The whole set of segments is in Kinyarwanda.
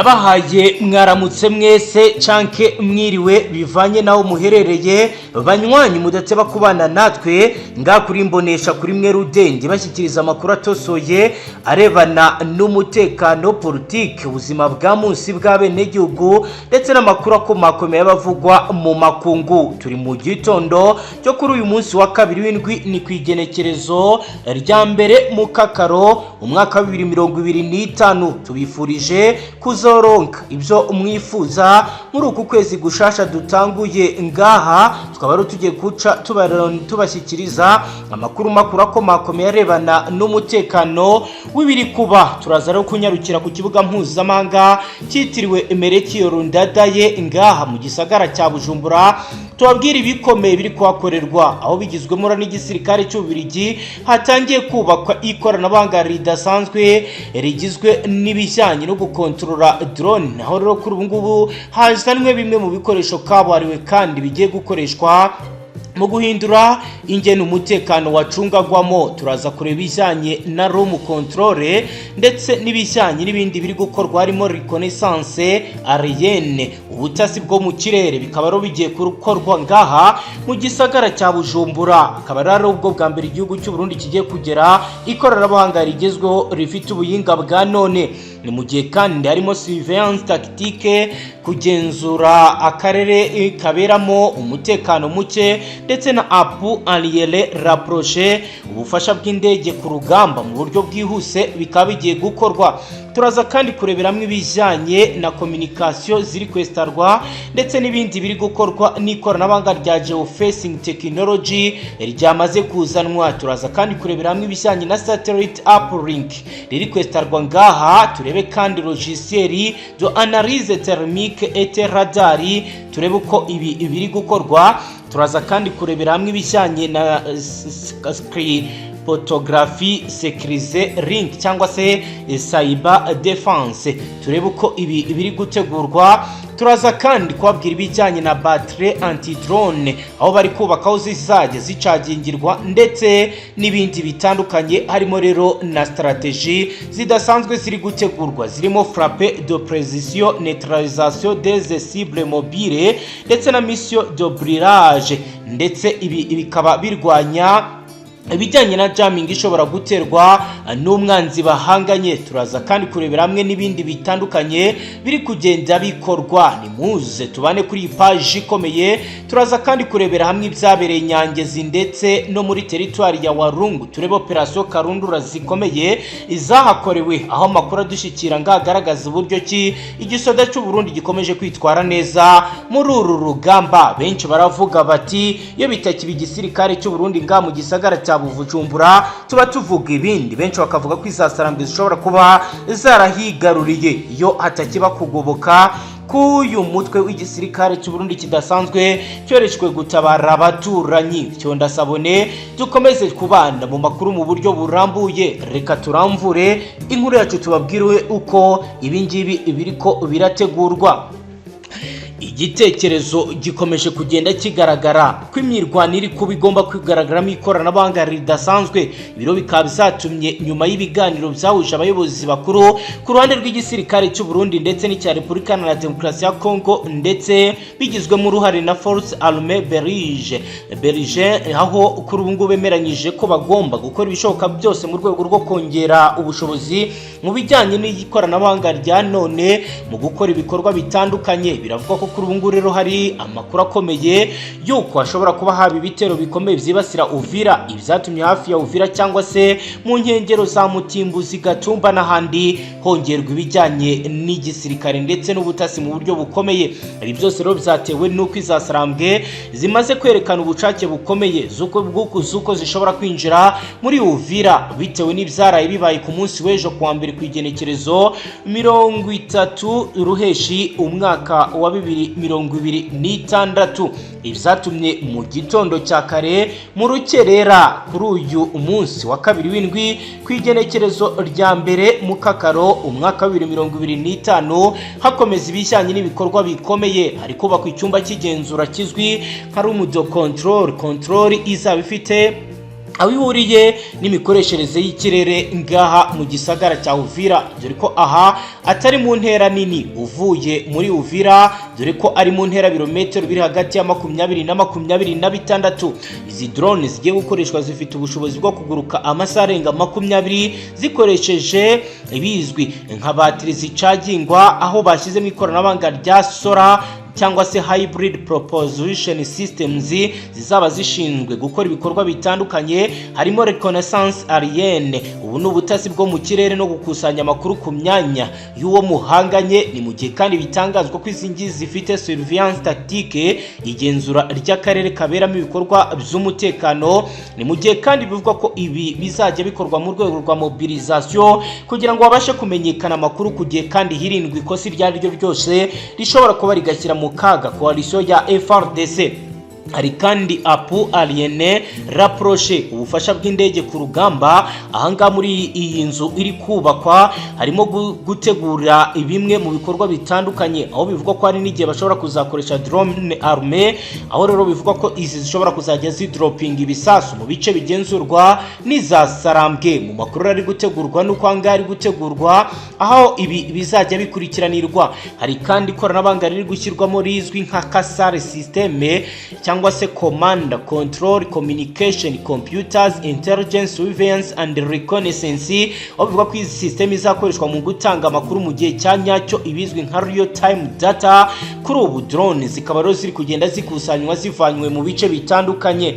Ndabahaye mwaramutse mwese canke mwiriwe, bivanye naho muherereye. Banywanyi mudateba kubana natwe nga kuri Mbonesha kuri mwe rudenge, bashyikiriza amakuru atosoye arebana n'umutekano, politiki, ubuzima bwa munsi bw'abenegihugu, ndetse n'amakuru akomakomeye abavugwa mu makungu. Turi mu gitondo cyo kuri uyu munsi wa kabiri w'indwi, ni ku igenekerezo rya 1 mu Kakaro, umwaka wa 2025. Tubifurije kuzoronka ibyo mwifuza muri uku kwezi gushasha dutanguye. Ngaha tukaba rero tugiye guca tubashyikiriza amakuru makuru akomakomeye arebana n'umutekano w'ibiri kuba. Turaza rero kunyarukira ku kibuga mpuzamahanga cyitiriwe Melchior Ndadaye ngaha mu gisagara cya Bujumbura, tubabwira ibikomeye biri kuhakorerwa, aho bigizwemo n'igisirikare cy'Ububirigi. Hatangiye kubakwa ikoranabuhanga ridasanzwe rigizwe n'ibijyanye no gukontorora drone, aho rero kuri ubu ngubu hazanwe bimwe mu bikoresho kabuhariwe kandi bigiye gukoreshwa mu guhindura ingene umutekano wacungagwamo. Turaza kureba ibijyanye na room control ndetse n'ibijyanye n'ibindi biri gukorwa, harimo reconnaissance aérienne, ubutasi bwo mu kirere, bikaba rero bigiye gukorwa ngaha mu gisagara cya Bujumbura. Akaba rero ubwo bwa mbere igihugu cy'u Burundi kigiye kugera ikoranabuhanga rigezweho rifite ubuhinga bwa none. Ni mu gihe kandi harimo surveillance tactique, kugenzura akarere kaberamo umutekano muke, ndetse na appui aérien rapproché, ubufasha bw'indege ku rugamba mu buryo bwihuse, bikaba bigiye gukorwa. Turaza kandi kureberamo ibijyanye na communication ziri kwesitarwa, ndetse n'ibindi biri gukorwa n'ikoranabuhanga rya geofencing technology ryamaze kuzanwa. Turaza kandi kureberamo ibijyanye na satellite uplink riri kwesitarwa ngaha. Turebe kandi logiciel d'analyse thermique et radar, turebe uko ibi biri gukorwa. Turaza kandi kurebera hamwe ibijyanye na cryptographie sécurisée link cyangwa se cyber defense, turebe uko ibi biri gutegurwa. Turaza kandi kubabwira ibijyanye na batterie anti-drone, aho bari kubaka aho zizajya zicagingirwa, ndetse n'ibindi bitandukanye, harimo rero na stratégie zidasanzwe ziri gutegurwa, zirimo frappe de précision, neutralisation des cibles mobiles, ndetse na mission de brouillage, ndetse ibi bikaba birwanya ibijyanye na jamming ishobora guterwa n'umwanzi bahanganye. Turaza kandi kurebera hamwe n'ibindi bitandukanye biri kugenda bikorwa. Ni muze tubane kuri iyi paji ikomeye. Turaza kandi kurebera hamwe ibyabereye Nyangezi ndetse no muri teritwari ya Warungu, turebe operasiyo karundura zikomeye izahakorewe, aho amakuru adushyikira ngagaragaza uburyo ki igisoda cy'u Burundi gikomeje kwitwara neza muri uru rugamba. Benshi baravuga bati: "Iyo bitakiba igisirikare cy'u Burundi nga mu gisagara cya Bujumbura, tuba tuvuga ibindi." Benshi bakavuga ko izasarambwe zishobora kuba zarahigaruriye iyo hatakiba kugoboka k'uyu mutwe w'igisirikare cy'u Burundi kidasanzwe cyoreshwe gutabara abaturanyi. Cyondasabone, dukomeze kubana mu makuru mu buryo burambuye. Reka turamvure inkuru yacu, tubabwire uko ibingibi biriko birategurwa. Igitekerezo gikomeje kugenda kigaragara ko imirwano iri kuba igomba kugaragaramo ikoranabuhanga ridasanzwe. Ibiro bikaba byatumye nyuma y'ibiganiro byahuje abayobozi bakuru ku ruhande rw'igisirikare cy'u Burundi ndetse n'icya Repubulika Iharanira Demokarasi ya Kongo, ndetse bigizwemo uruhare na Force Armée Belge, aho kuri ubu ngubu bemeranyije ko bagomba gukora ibishoboka byose mu rwego rwo kongera ubushobozi mu bijyanye n'ikoranabuhanga rya none mu gukora ibikorwa bitandukanye. Biravugwa ko kuri ubu ngubu rero hari amakuru akomeye y'uko hashobora kuba haba ibitero bikomeye byibasira Uvira, ibyatumye hafi ya Uvira cyangwa se mu nkengero za Mutimbuzi, Gatumba n'ahandi hongerwa ibijyanye n'igisirikare ndetse n'ubutasi mu buryo bukomeye. Ibi byose rero byatewe n'uko izasarambwe zimaze kwerekana ubushake bukomeye z'uko zishobora kwinjira muri Uvira, bitewe n'ibyaraye bibaye ku munsi w'ejo kuwa mbere, ku igenekerezo 30 Ruheshi, umwaka wa 2026. Ibyatumye mu gitondo cya kare, mu rukerera kuri uyu munsi wa kabiri w'indwi, ku igenekerezo rya 1 mu Kakaro, umwaka wa 2025, hakomeza ibijyanye n'ibikorwa bikomeye. Hari kubakwa icyumba cy'igenzura kizwi nka room de contrôle izaba ifite Aho ihuriye n'imikoreshereze y'ikirere ngaha mu gisagara cya Uvira, dore ko aha atari mu ntera nini uvuye muri Uvira, dore ko ari mu ntera birometero biri hagati ya 20 na 26. Izi drone zigiye gukoreshwa zifite ubushobozi bwo kuguruka amasaha arenga 20 zikoresheje ibizwi nka batiri zicagingwa, aho bashyizemo ikoranabuhanga rya solar cyangwa se hybrid propulsion systems zizaba zishinzwe gukora ibikorwa bitandukanye, harimo reconnaissance aérienne, ubu ni ubutasi bwo mu kirere, no gukusanya amakuru ku myanya y'uwo muhanganye. Ni mu gihe kandi bitangazwa ko izi ngizi zifite surveillance tactique, igenzura ry'akarere kaberamo ibikorwa by'umutekano. Ni mu gihe kandi bivugwa ko ibi bizajya bikorwa mu rwego rwa mobilisation, kugira ngo babashe kumenyekana amakuru ku gihe kandi hirindwe ikosa iryo ari ryo ryose rishobora kuba rigashyira mu kaga coalition ya FARDC. Hari kandi appui aérien rapproché, ubufasha bw'indege ku rugamba. Ahangaha muri iyi nzu iri kubakwa harimo gutegura bimwe mu bikorwa bitandukanye, aho bivugwa ko hari n'igihe bashobora kuzakoresha drone armée, aho rero bivugwa ko izi zishobora kuzajya zidropinga ibisasu mu bice bigenzurwa n'iza Sarambwe. Mu makuru ari gutegurwa n'uko ahangaha ari gutegurwa, aho ibi bizajya bikurikiranirwa, hari kandi ikoranabuhanga riri gushyirwamo rizwi nka Kasare system cyangwa se command, control, communication, computers, intelligence, surveillance and reconnaissance, aho bivuga ko iyi system izakoreshwa mu gutanga amakuru mu gihe cya nyacyo, ibizwi nka real time data. Kuri ubu drone zikaba rero ziri kugenda zikusanywa zivanywe mu bice bitandukanye.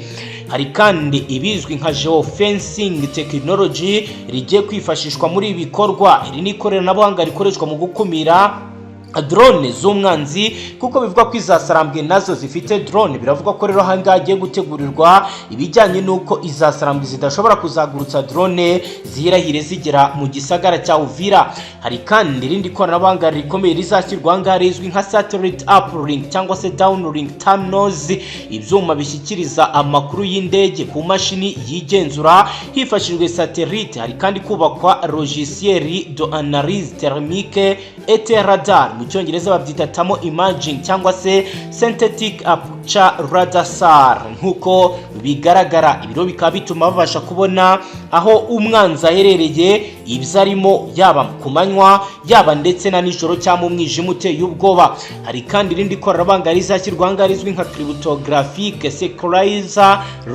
Hari kandi ibizwi nka geofencing technology rigiye kwifashishwa muri ibi bikorwa. Iri ni ikoranabuhanga rikoreshwa mu gukumira drone z'umwanzi, kuko bivugwa ko izasarambwe nazo zifite drone. Biravugwa ko rero ahangaha hagiye gutegurirwa ibijyanye n'uko izasarambwe zidashobora kuzagurutsa drone zihirahire zigera mu gisagara cya Uvira. Hari kandi irindi koranabuhanga rikomeye rizashyirwa ahangaha rizwi nka satellite uplink cyangwa se downlink terminals, ibyuma bishyikiriza amakuru y'indege ku mashini yigenzura hifashishijwe satellite. Hari kandi kubakwa logiciel d'analyse thermique et radar, mu Cyongereza babyita thermal imaging cyangwa se synthetic aperture radar, SAR. Nk'uko bigaragara, ibiro bikaba bituma babasha kubona aho umwanzi aherereye, ibyo arimo, yaba ku manywa, yaba ndetse na nijoro cyangwa mu mwijima uteye ubwoba. Hari kandi irindi koranabuhanga rizashyirwa ahangaha rizwi nka cryptographic secured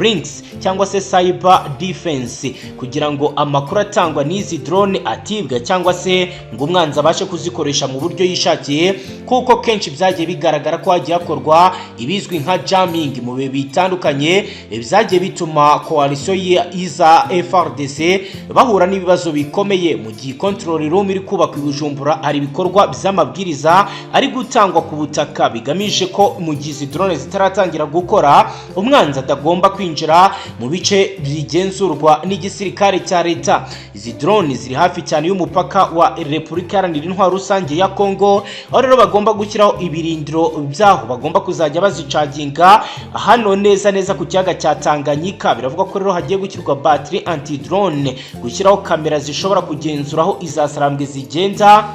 links cyangwa se cyber defense, kugira ngo amakuru atangwa n'izi drone atibwa cyangwa se ngo umwanzi abashe kuzikoresha mu buryo yishakiye, kuko kenshi byagiye bigaragara ko hagiye hakorwa ibizwi nka jamming mu bihe bitandukanye, byagiye bituma coalition y'iza FARDC bahura n'ibibazo bikomeye. Mu gihe control room iri kubakwa i Bujumbura, hari ibikorwa by'amabwiriza ari gutangwa ku butaka bigamije ko mu gihe izi drone zitaratangira gukora, umwanzi atagomba kwinjira mu bice bigenzurwa n'igisirikare cya leta. Izi drone ziri hafi cyane y'umupaka wa Repubulika Iharanira Intwaro Rusange ya Kongo, aho rero bagomba gushyiraho ibirindiro byaho bagomba kuzajya bazicaginga hano neza neza ku kiyaga cya Tanganyika. Biravuga ko rero hagiye gushyirwa battery anti drone, gushyiraho kamera zishobora kugenzura aho izasarambwe zigenda,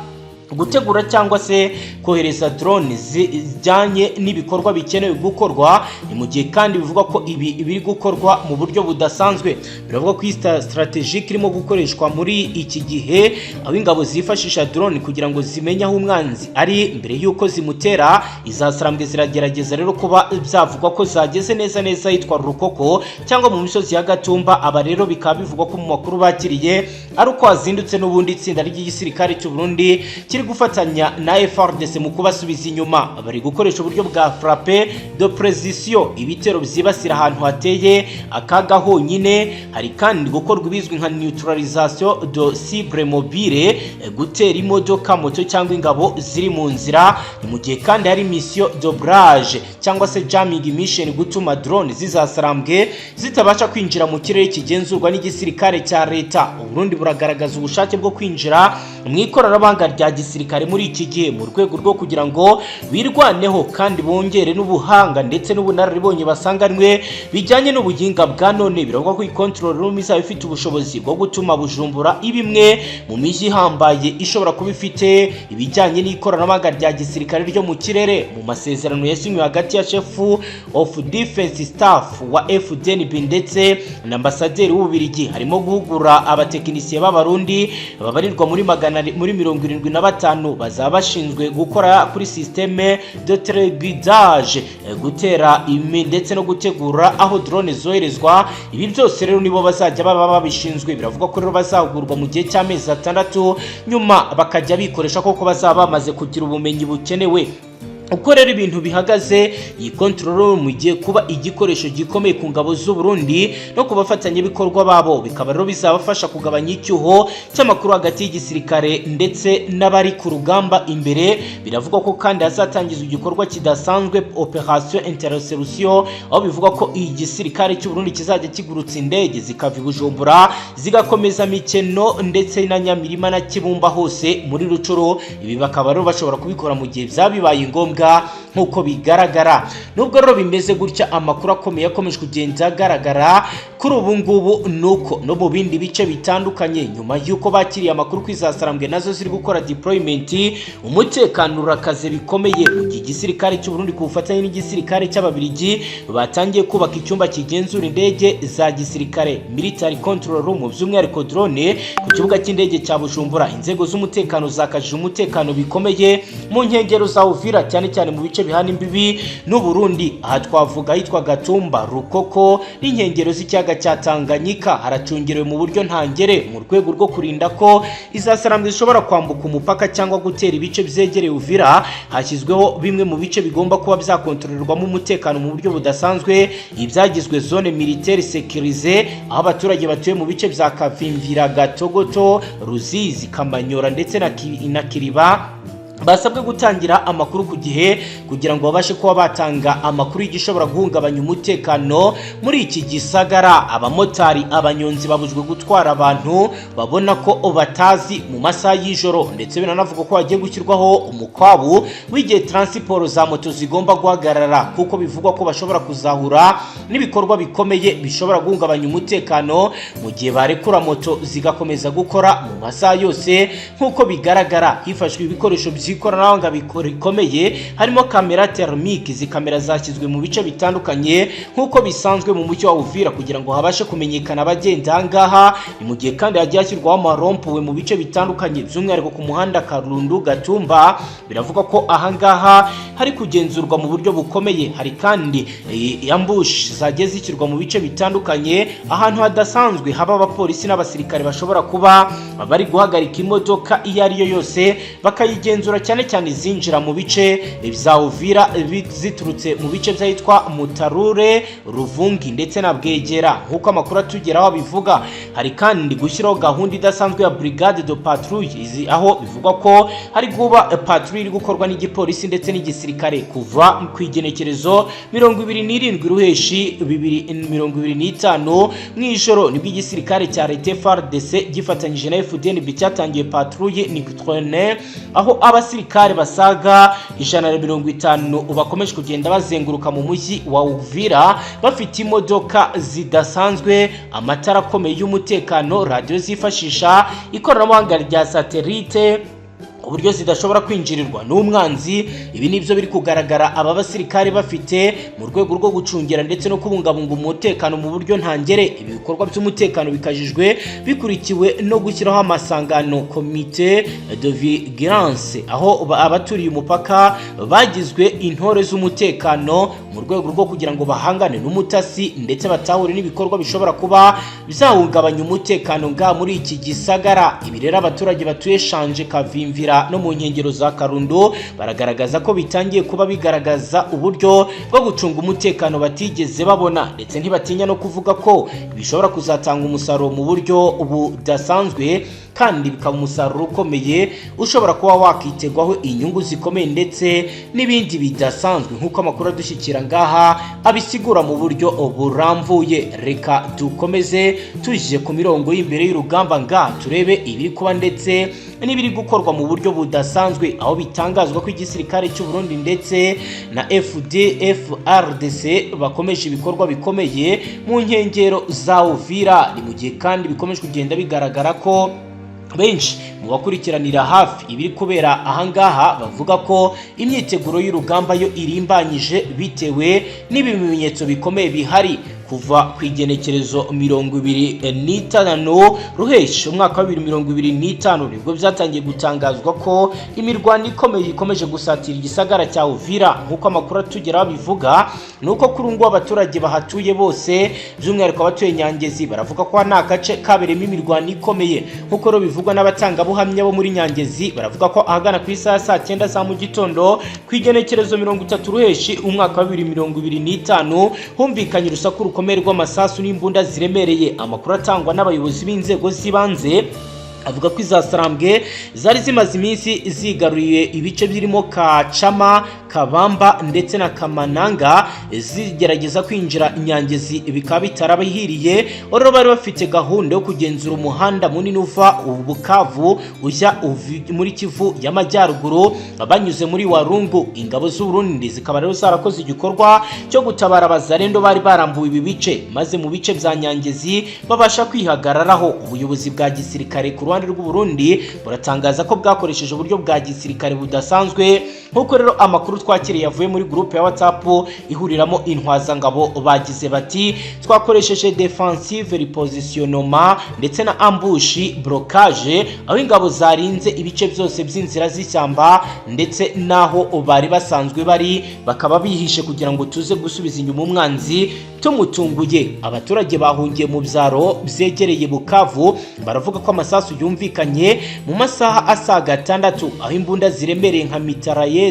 gutegura cyangwa se kohereza drone zijyanye n'ibikorwa bikenewe gukorwa. Ni mu gihe kandi bivugwa ko ibi biri gukorwa mu buryo budasanzwe. Biravuga ko iyi strategique irimo gukoreshwa muri iki gihe, aho ingabo zifashisha drone kugira ngo zimenye aho umwanzi ari mbere y'uko zimutera. Izasarambwe ziragerageza rero kuba byavugwa ko zageze neza neza ahitwa Rukoko cyangwa mu misozi ya Gatumba. Aba rero bikaba bivugwa ko mu makuru bakiriye ari uko hazindutse n'ubundi itsinda ry'igisirikare cy'u Burundi kiri gufatanya na FARDC mu kubasubiza inyuma. Bari gukoresha uburyo bwa frappe de précision, ibitero byibasira ahantu hateye akaga honyine. Hari kandi gukorwa ibizwi nka neutralisation de cible mobile, gutera imodoka, moto cyangwa ingabo ziri mu nzira. Ni mu gihe kandi hari mission de brouillage cyangwa se jamming mission, gutuma drone zizasarambwe zitabasha kwinjira mu kirere kigenzurwa n'igisirikare cya leta. Uburundi buragaragaza ubushake bwo kwinjira mu ikoranabuhanga rya gisirikare. gisirikare muri iki gihe, mu rwego rwo kugira ngo birwaneho kandi bongere n'ubuhanga ndetse n'ubunararibonye basanganwe bijyanye n'ubuhinga bwa none. Biravugwa ko iyi control room izaba ifite ubushobozi bwo gutuma Bujumbura iba imwe mu mijyi ihambaye ishobora kuba ifite ibijyanye n'ikoranabuhanga rya gisirikare ryo mu kirere. Mu masezerano yasinywe hagati ya Chief of Defense Staff wa FDNB ndetse na ambasaderi w'Ububiligi, harimo guhugura abatekinisiye b'Abarundi babarirwa muri 75 bazaba bashinzwe gukora kuri système de téléguidage, gutera imi ndetse no gutegura aho drone zoherezwa. Ibi byose rero nibo bazajya baba babishinzwe. Biravugwa ko rero bazahugurwa mu gihe cy'amezi 6, nyuma bakajya bikoresha koko bazaba bamaze kugira ubumenyi bukenewe. Uko rero ibintu bihagaze, iyi control room igiye kuba igikoresho gikomeye ku ngabo z'u Burundi no ku bafatanyabikorwa babo, bikaba rero bizabafasha kugabanya icyuho cy'amakuru hagati y'igisirikare ndetse n'abari ku rugamba imbere. Biravugwa ko kandi hazatangizwa igikorwa kidasanzwe, operation interception, aho bivugwa ko igisirikare cy'u Burundi kizajya kigurutsa indege zikava i Bujumbura, zigakomeza Mikeno ndetse na Nyamirima na Kibumba, hose muri Rucuru. Ibi bakaba rero bashobora kubikora mu gihe byaba bibaye ngombwa. Nk'uko bigaragara, nubwo rero bimeze gutya, amakuru akomeye akomeje kugenda agaragara kuri ubu ngubu ni uko no mu bindi bice bitandukanye, nyuma y'uko bakiriye amakuru ko izasarambwe nazo ziri gukora deployment, umutekano urakaze bikomeye, mu gihe igisirikare cy'u Burundi ku bufatanye n'igisirikare cy'Ababiligi batangiye kubaka icyumba kigenzura indege za gisirikare, military control room, by'umwihariko drone, ku kibuga cy'indege cya Bujumbura. Inzego z'umutekano zakajije umutekano bikomeye mu nkengero za Uvira, cyane cyane mu bice bihana imbibi n'u Burundi. Aha twavuga ahitwa Gatumba, Rukoko n'inkengero z'ikiyaga cya Tanganyika. Haracungerewe mu buryo ntangere mu rwego rwo kurinda ko izasarambwe zishobora kwambuka umupaka cyangwa gutera ibice byegereye Uvira. Hashyizweho bimwe mu bice bigomba kuba byakontororerwamo umutekano mu buryo budasanzwe, ibyagizwe zone militaire sécurisée, aho abaturage batuye mu bice bya Kavimvira, Gatogoto, Ruzizi, Kamanyora ndetse na Kiriba basabwe gutangira amakuru ku gihe kugira ngo babashe kuba batanga amakuru y'igishobora guhungabanya umutekano muri iki gisagara. Abamotari, abanyonzi babujwe gutwara abantu babona ko batazi mu masaha y'ijoro, ndetse binanavuga ko hagiye gushyirwaho umukwabu w'igihe transport za moto zigomba guhagarara, kuko bivugwa ko bashobora kuzahura n'ibikorwa bikomeye bishobora guhungabanya umutekano mu gihe barekura moto zigakomeza gukora mu masaha yose. Nk'uko bigaragara, hifashishwa ibikoresho by'ikoranabuhanga rikomeye, harimo kamera thermique. Izi kamera zashyizwe mu bice bitandukanye nk'uko bisanzwe mu mujyi wa Uvira kugira ngo habashe kumenyekana abagenda aha ngaha. Ni mu gihe kandi hagiye hashyirwaho ama rond-point mu bice bitandukanye, by'umwihariko ku muhanda Karundu Gatumba. Biravuga ko aha ngaha hari kugenzurwa mu buryo bukomeye. Hari kandi ambush zagiye zishyirwa mu bice bitandukanye, ahantu hadasanzwe haba abapolisi n'abasirikare bashobora kuba bari guhagarika imodoka iyo ari yo yose bakayigenzura, cyane cyane izinjira mu bice bya Uvira ziturutse mu bice by'ahitwa Mutarure, Ruvungi ndetse na Bwegera, nk'uko amakuru atugeraho abivuga. Hari kandi gushyiraho gahunda idasanzwe ya brigade de patrouille izi, aho bivugwa ko hari kuba patrouille iri gukorwa n'igipolisi ndetse n'igisirikare kuva ku igenekerezo 27 Ruheshi 2025. Mu ijoro nibwo igisirikare cya leta FARDC gifatanyije na FDNB cyatangiye patrouille nocturne, aho abasirikare basaga 150 bakomeje kugenda bazenguruka mu mujyi wa Uvira, bafite imodoka zidasanzwe, amatara akomeye y'umutekano, radiyo zifashisha ikoranabuhanga rya satellite ku buryo zidashobora kwinjirirwa n'umwanzi. Ibi nibyo biri kugaragara aba basirikare bafite mu rwego rwo gucungira ndetse no kubungabunga umutekano mu buryo ntangere. Ibi bikorwa by'umutekano bikajijwe bikurikiwe no gushyiraho amasangano, comité de vigilance, aho abaturiye umupaka bagizwe intore z'umutekano mu rwego rwo kugira ngo bahangane n'umutasi ndetse batahure n'ibikorwa bishobora kuba byahungabanya umutekano nga muri iki gisagara. Ibi rero abaturage batuye Shanje, Kavimvira no mu nkengero za Karundo baragaragaza ko bitangiye kuba bigaragaza uburyo bwo gucunga umutekano batigeze babona, ndetse ntibatinya no kuvuga ko bishobora kuzatanga umusaruro mu buryo budasanzwe. Kandi bikaba umusaruro ukomeye ushobora kuba wakitegwaho inyungu zikomeye ndetse n'ibindi bidasanzwe, nk'uko amakuru adushyikira ngaha abisigura mu buryo burambuye. Reka dukomeze tuje ku mirongo y'imbere y'urugamba ngaha, turebe ibiri kuba ndetse n'ibiri gukorwa mu buryo budasanzwe, aho bitangazwa ko igisirikare cy'u Burundi ndetse na FDFRDC bakomeje ibikorwa bikomeye mu nkengero za Uvira. Ni mu gihe kandi bikomeje kugenda bigaragara ko benshi mu bakurikiranira hafi ibiri kubera ahangaha bavuga ko imyiteguro y'urugamba yo irimbanyije, bitewe n'ibimenyetso bikomeye bihari. Kuva ku igenekerezo 25 Ruheshi umwaka wa 2025, nibwo byatangiye gutangazwa ko imirwano ikomeye ikomeje gusatira igisagara cya Uvira. Nk'uko amakuru atugeraho bivuga, ni uko kuri ubu ngubu abaturage bahatuye bose, by'umwihariko abatuye Nyangezi, baravuga ko ni agace kabereyemo imirwano ikomeye. Nk'uko rero bivugwa n'abatangabuhamya bo muri Nyangezi, baravuga ko ahagana ku isaha saa 9 za mu gitondo ku igenekerezo 30 Ruheshi umwaka wa 2025, humvikanye urusaku rukomeye rw'amasasu n'imbunda ziremereye. Amakuru atangwa n'abayobozi b'inzego z'ibanze avuga ko iza Sarambwe zari zimaze iminsi zigaruriye ibice birimo Kacama, Kabamba ndetse na Kamananga, zigerageza kwinjira Nyangezi bikaba bitarabahiriye. Rero bari bafite gahunda yo kugenzura umuhanda munini uva Bukavu ujya muri Kivu y'Amajyaruguru banyuze muri Warungu. Ingabo z'u Burundi zikaba rero zarakoze igikorwa cyo gutabara abazarendo bari barambuwe ibi bice, maze mu bice bya Nyangezi babasha kwihagararaho. Ubuyobozi bwa gisirikare ku ruhande rw'u Burundi buratangaza ko bwakoresheje uburyo bwa gisirikare budasanzwe. Nk'uko rero amakuru twakiriye yavuye muri groupe ya WhatsApp ihuriramo intwazangabo, bagize bati: "Twakoresheje defensive repositionnement ndetse na ambush blocage, aho ingabo zarinze ibice byose by'inzira z'ishyamba ndetse n'aho bari basanzwe bari, bakaba bihishe kugira ngo tuze gusubiza inyuma umwanzi tumutunguye." Abaturage bahungiye mu byaro byegereye Bukavu baravuga ko amasasu yumvikanye mu masaha asaga 6, aho imbunda ziremereye nka mitrailleuses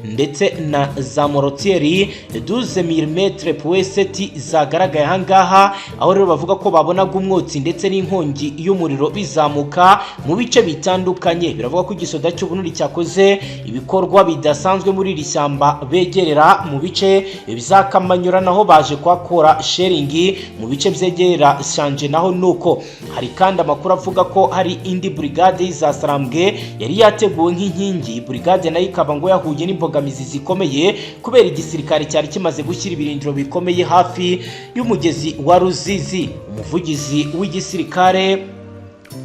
ndetse na za mortier 12 mm puweseti zagaragaye ahangaha, aho rero bavuga ko babonaga umwotsi ndetse n'inkongi y'umuriro bizamuka mu bice bitandukanye. Biravuga ko igisoda cy'Uburundi cyakoze ibikorwa bidasanzwe muri iri shyamba begerera mu bice bya Kamanyura, naho baje kuhakora shelling. Mu bice byegerera Shanje naho nuko. Hari kandi amakuru avuga ko hari indi brigade za Sarambwe yari yateguwe nk'inkingi. Brigade nayo ikaba ngo yahuye n'imbogamizi zikomeye kubera igisirikare cyari kimaze gushyira ibirindiro bikomeye hafi y'umugezi wa Ruzizi. Umuvugizi w'igisirikare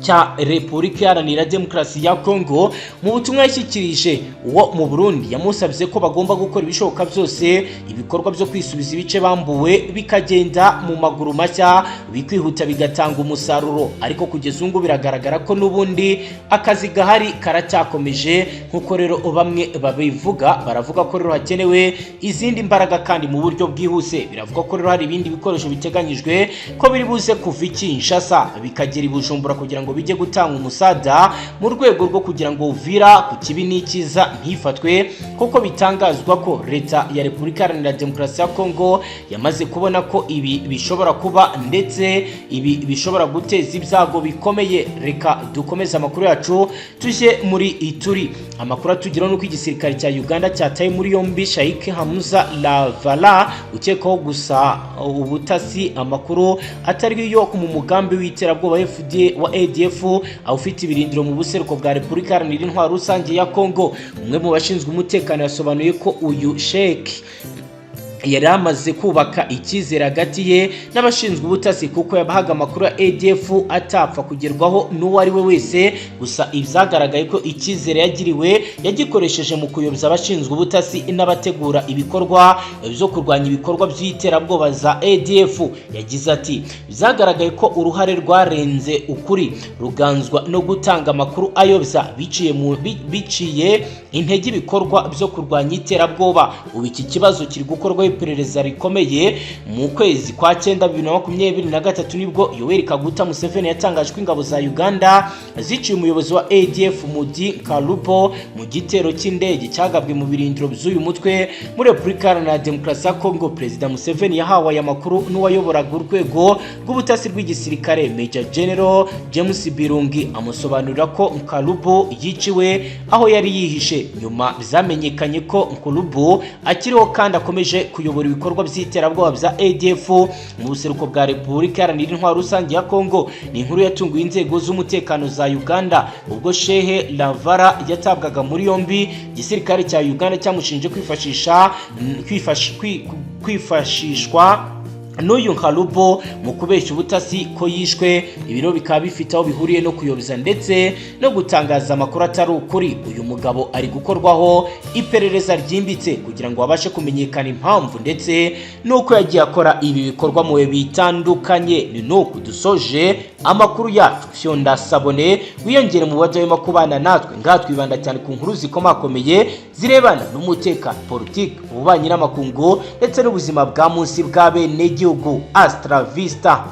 cya Repubulika Iharanira Demokarasi ya Kongo, mu butumwa yashyikirije uwo mu Burundi, yamusabye ko bagomba gukora ibishoboka byose ibikorwa byo kwisubiza ibice bambuwe bikagenda mu maguru mashya, bikwihuta, bigatanga umusaruro. Ariko kugeza ubu biragaragara ko n'ubundi akazi gahari karacyakomeje. Nk'uko rero bamwe babivuga, baravuga ko rero hakenewe izindi mbaraga kandi mu buryo bwihuse. Biravuga ko rero hari ibindi bikoresho biteganyijwe ko biri buze kuva i Kinshasa bikagera i Bujumbura kugira ngo bijye gutanga umusada mu rwego rwo kugira ngo Uvira ku kibi n'ikiza ntifatwe, kuko bitangazwa ko leta ya Repubulika Iharanira Demokarasi ya Kongo yamaze kubona ko ibi bishobora kuba, ndetse ibi bishobora guteza ibyago bikomeye. Reka dukomeze amakuru yacu tujye muri Ituri. Amakuru atugeraho nuko igisirikare cya Uganda cyataye muri yombi Shaikh Hamza Lavala, ukekwaho gusa ubutasi amakuru atari yo mu mugambi w'iterabwoba FD wa ADF, aho ufite ibirindiro mu buseruko bwa Repubulika Iharanira Intwaro Rusange ya Kongo. Umwe mu bashinzwe umutekano yasobanuye ko uyu Sheikh yari amaze kubaka icyizere hagati ye n'abashinzwe ubutasi, kuko yabahaga amakuru ya ADF atapfa kugerwaho n'uwo ari we wese. Gusa ibyagaragaye ko icyizere yagiriwe yagikoresheje mu kuyobya abashinzwe ubutasi n'abategura ibikorwa byo kurwanya ibikorwa by'iterabwoba za ADF. Yagize ati: "Byagaragaye ko uruhare rwarenze ukuri, ruganzwa no gutanga amakuru ayobya biciye intege ibikorwa byo kurwanya iterabwoba. Ubu iki kibazo kiri gukorwaho." iperereza rikomeye. Mu kwezi kwa cyenda 2023 nibwo Yoweri Kaguta Museveni yatangaje ko ingabo za Uganda ziciye umuyobozi wa ADF Mudi Kalupo mu gitero cy'indege cyagabwe mu birindiro by'uyu mutwe muri Repubulika Iharanira Demokarasi ya Kongo. Perezida Museveni yahawe aya makuru n'uwayoboraga urwego rw'ubutasi rw'igisirikare, Major General James Birungi, amusobanurira ko Nkalubo yiciwe aho yari yihishe. Nyuma byamenyekanye ko Nkalubo akiriho kandi akomeje kuyobora ibikorwa by'iterabwoba bya ADF mu buseruko bwa Repubulika Iharanira Intwaro Rusange ya Kongo. Ni inkuru yatunguye inzego z'umutekano za Uganda ubwo Shehe Lavara yatabwaga muri yombi. Igisirikare cya Uganda cyamushinje kwifashisha kwifashishwa n'uyu Nkalubo mu kubeshya ubutasi ko yishwe. Ibiro bikaba bifite aho bihuriye no kuyobya ndetse no gutangaza amakuru atari ukuri. Uyu mugabo ari gukorwaho iperereza ryimbitse kugira ngo abashe kumenyekana impamvu ndetse n'uko yagiye akora ibi bikorwa mu bihe bitandukanye. Ni nuku dusoje amakuru yacu. Fyonda s'abonner, wiyongere mu badahwema kubana natwe. Ngaha twibanda cyane ku nkuru zikomakomeye zirebana n'umutekano, politiki, ububanyi n'amakungu ndetse n'ubuzima bwa munsi bwa bene gihugu. Hasta la vista.